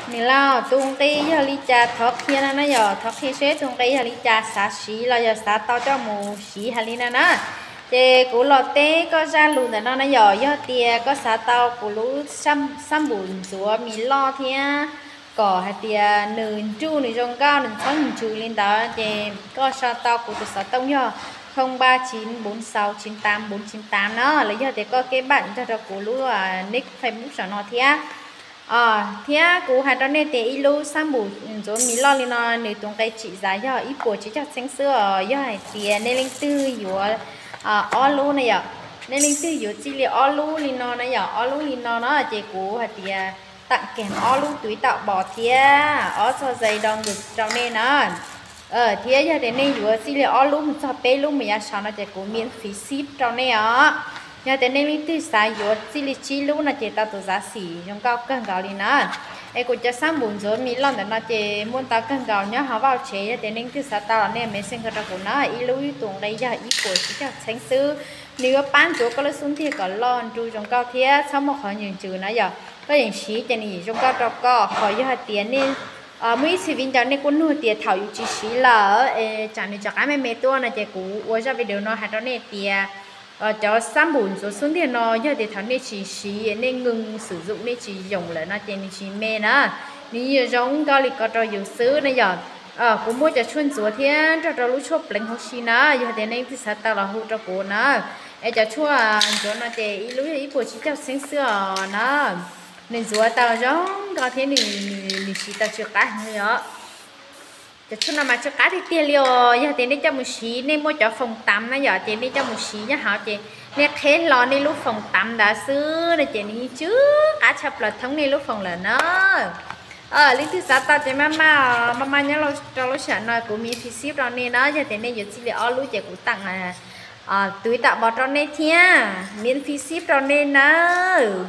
Nws los tus nqi yog li cas thov qhia no na yom, thov qhia seb tus nqi yog li cas, xav siv los yog xav tau coj mus siv hais li no na. Ces kuv los teb koj zaj lus ntawm no na yom, yog tias koj xav tau kuv lub xab npum ntxuav mis loj thiab kom hais tias nws nruj nws zoo nkauj nws txhob ntsws li ntawd ces koj sau tau kuv tus xov tooj yog không ba chín bốn sáu chín tám bốn chín tám na, los yog tias koj keb npam nrog rau kuv lub nick Facebook saum no thiab. Thiab kuv hais rau nej tias ib lub xab npum ntxuav mis loj li no nws tus nqi tsim zam yog ib puas tsib caug txheeb xwb os. Yog hais tias nej leej twg yuav ob lub na yom, nej leej twg yuav txij li ob lub li no na yom, ob lub li no na ces kuv hais tias tam kev ob lub tub tam bos thiab ob txog zais do nkws rau nej na. Thiab yog tias nej yuav txij li ob lub mus txog peb lub mus yav saud no ces kuv miễn phí ship rau nej os. Yog tias nej leej twg xav yuav txij li tsib lub no ces tau tus xav xim zoo nkauj kawg nkaus li na. Es kuv cov xab npum ntxuav mis loj ntawm no ces muaj ntau kawg nkaus nyob hauv vaj tsev, yog tias nej leej twg xav tau los nej messenger rau kuv na, ib lub ib tus nqi yog ib puas tsib caug txheeb xwb. Nws yuav pab ntxuav koj lub xub ntiag kom loj nruj zoo nkauj thiab txhob muaj qhov ntsws ntsws na yom. Koj yeem siv ces nws yeem zoo nkauj rau koj. Qhov yog hais tias nej muaj ib txhia viv ncaus nej kuj nug tias thaum yus tsis siv lawm es tsam nws rov qab me me tuaj no ces kuv ua zaj video no hais rau nej tias cov xab npum ntxuav xub ntiag no yog tias thaum nej tsis siv, nej ngưng sử dụng, nej tsis yoom lawm no ces nws tsis me na. Nws yeej zoo nkauj li ko rau yus xwb na yom. Kuv muaj cov tshuaj ntxuav thiab nrog rau lub tshuaj pleev huv si na, yog tias nej twg xav tau los hu rau kuv na. Es cov tshuaj ntxuav no ces ib lub yog ib puas tsib caug txheeb xwb os na. Nws ntxuav tau zoo nkauj thiab nws siv tau tsw qab heev li os. Cov tshuaj no mas tsw qab tiag tiag li os. Yog tias nej coj mus siv, nej muaj cov foom tam na yom, ces nej coj mus siv nyob hauv ces nej qheb hlo nej lub foom tam ntawd xwb no ces nws yeej tsw qab tshaj plaws thoob nej lub foom lawm na. Leej twg xav tau ces maj maj, maj maj nyob rau lub sij hawm no kuv miễn phí ship rau nej na. Yog tias nej yuav txij li ob lub ces kuv tam tub tam bos rau nej thiab, miễn phí ship rau nej nawb.